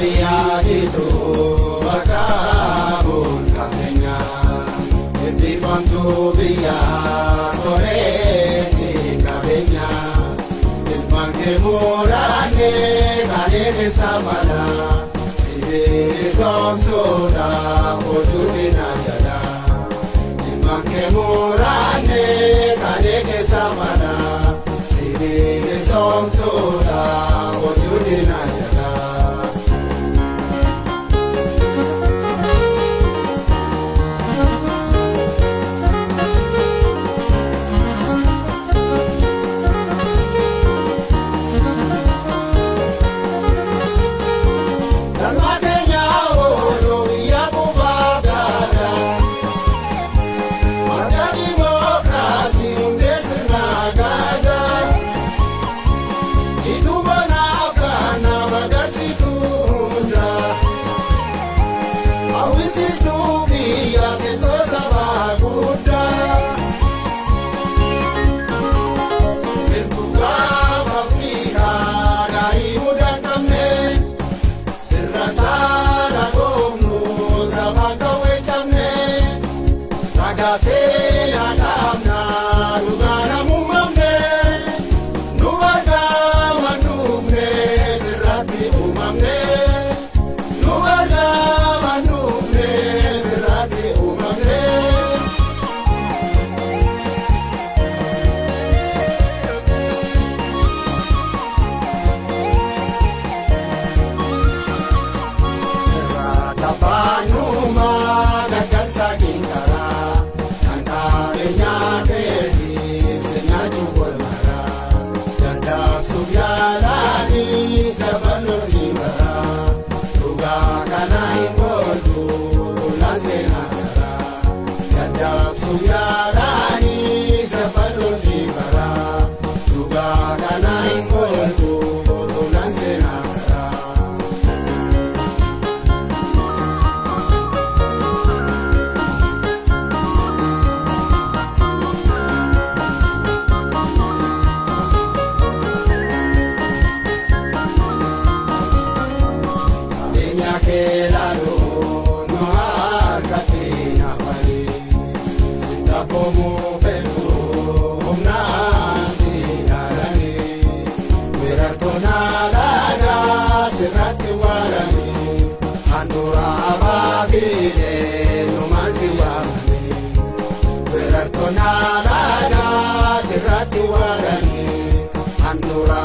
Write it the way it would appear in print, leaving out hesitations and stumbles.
Biyya jitu bakka buun qabeenya eebbifamtuu biyya sooretti qabeenya ilmaan kee muraanne kan eegessa mala sibiili soomsuudha hojii diina jala ilmaan kee muraanne kan eegessa mala sibiili soomsuudha hojii diina jala. Galma keenya oolu biyya kuufaa gaadha. Madda dimookiraasii hundee sirna gaadha. Jituu bonaaf kan nama agarsiitu hunda. Hawwisiistuu biyya teessoo sabaa guddaa. Hirtuu gaafa Afrikaa gaarii mudaa hin qabne. Sirra taala goomnu saba kawwee cabne ragaa seenaa dhaabna dhugaa namummamne nu bargaama nuufne sirratti uumamne nu bargaama nuufne sirratti uumamne. Sirraata baanyumaa gaggarsa kinkaraa kan qabeenyaa keetii si nyaachuu golmaraa daddaabsuuf yaalaanis dabaloo baraa dhugaa kana hin ooltu tulaan seenaa garaa daddaabsuuf yaalaanis dabaloo baraa dhugaa kana hin ooltu tulaan seenaa garaa. Qabeenya kee laaluun nu harkatti nafani. Sittapoomuu fedhu humnaan si dhaalani. Weerartoon alaagaa sirratti waarani. Handhuura abaabiilee numaan si waamani. Weerartoon alaagaa sirratti waarani. Handhuura.